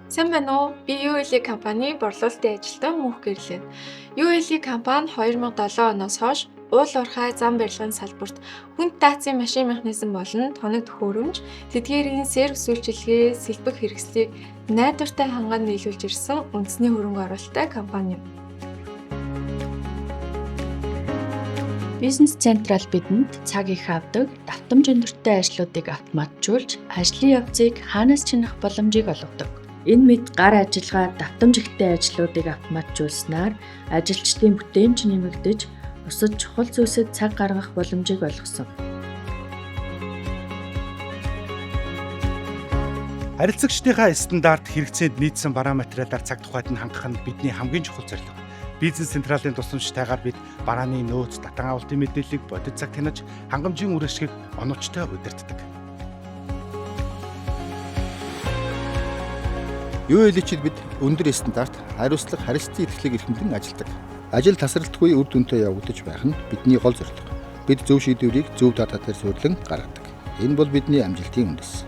Сайн байна уу? Би ULE компани борлуулалтын ажилтан Мөнх Гэрлэн. ULE компани 2007 оноос хойш уул уурхай зам барилгын салбарт хүнд даацын машин механизм болон тоног төхөөрөмж, тэдгээрийн сервис үйлчилгээ, сэлбэг хэрэгслийг найдвартай ханган нийлүүлж ирсэн үндэсний хөрөнгө оруулалттай компани юм. Бизнес Централ бидэнд цаг их авдаг, давтамж өндөртэй ажлуудыг автоматжуулж, ажлын явцыг хаанаас ч хянах боломжийг олгодог. Энэ мэт гар ажиллагаа давтамж ихтэй ажлуудыг автоматжуулснаар ажилчдын бүтээмж нэмэгдэж, бусад чухал зүйлсэд цаг гаргах боломжийг олгосон. Харилцагчдынхаа стандарт хэрэгцээнд нийцсэн бараа материалаар цаг тухайд нь хангах нь бидний хамгийн чухал зорилго. Бизнес Централын тусламжтайгаар бид барааны нөөц, татан авалтын мэдээллийг бодит цаг хянаж, хангамжийн үр ашгийг оновчтой удирддаг. ULH-д бид өндөр стандарт, хариуцлага, харилцан итгэлийг эрхэмлэн ажилладаг. Ажил тасралтгүй үр дүнтэй явагдаж байх нь бидний гол зорилго. Бид зөв шийдвэрийг зөв дата дээр суурилан гаргадаг. Энэ бол бидний амжилтын үндэс.